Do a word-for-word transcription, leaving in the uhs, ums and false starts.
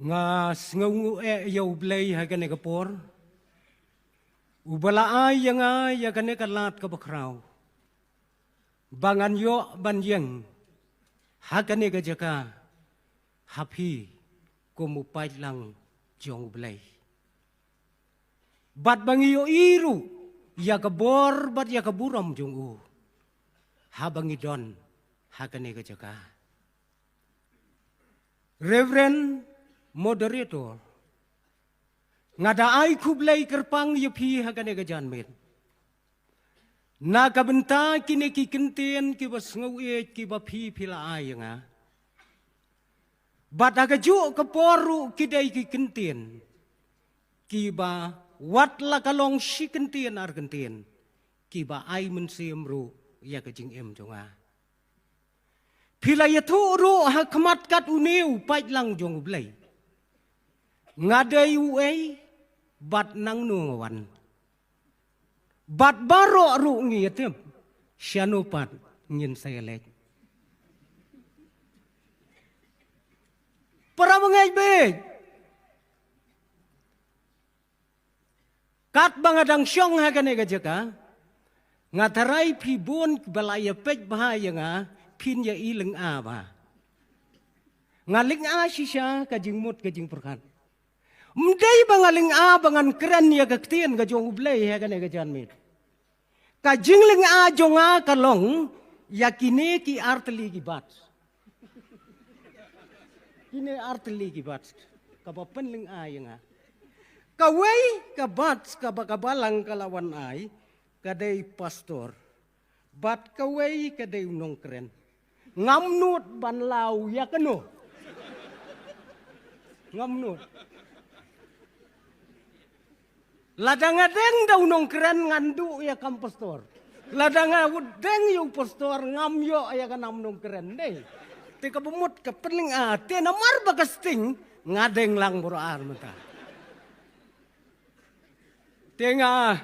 Nga sngew nguh eh ïa U Blei ha kane ka por, uba la ai ïa nga ïa kane ka lad kaba khraw ba ngan ïoh ban ïeng ha kane ka jaka ha phi kum u paidlang jong U Blei. Bad ba ngi ïohi ruh ïa ka bor bad ïa ka burom jong u haba ngi don ha kane ka jaka. Reverend Moderator, nga da ai khublei kyrpang ïa phi ha kane ka janmiet na ka bynta kine ki kyntien kiba sngewieit kiba phi phi la ai ïa nga. Bad ha kajuh ka por ruh ki dei ki kyntien kiba wat la ka long shi kyntien ar kyntien kiba ai mynsiem ruh ïa ka jingim jong nga. Phi la ïathuh ruh ha khmat kat une u paidlang jong U Blei. Nga dei uei bad nangno nga wan. Bad baroh ruh ngi ïatip shano pat ngin sa ïaleit. Para bangeit bad katba nga dang shong ha kane ka jaka, nga tharai phi bun ba la ïa peit bha ïa nga, phin ïa i lynga bha. Nga lynga shisha ka jingmut ka jingpyrkhat. Ym dei ba nga lynga ba ngan kren ïa ka ktien ka jong U Blei ha kane ka janmiet. Ka jinglynga jong nga ka long ïa kine ki artylli ki bat. Kine artylli ki bat kaba pynlynga ïa nga. Kawei ka bat kaba ka balang ka la wan ai ka dei pastor. Bad kawei ka dei u nongkren. Ngam nud ban law ïa kano. Ngam nud. Lada nga deng da u nongkren ngan duh ïa kam pastor. Lada nga deng ïa u pastor ngam ïoh ïa ka nam nongkren dei. Te kaba mut ka pynlynga te namar ba ka sting nga deng lang bor ar mynta. Te nga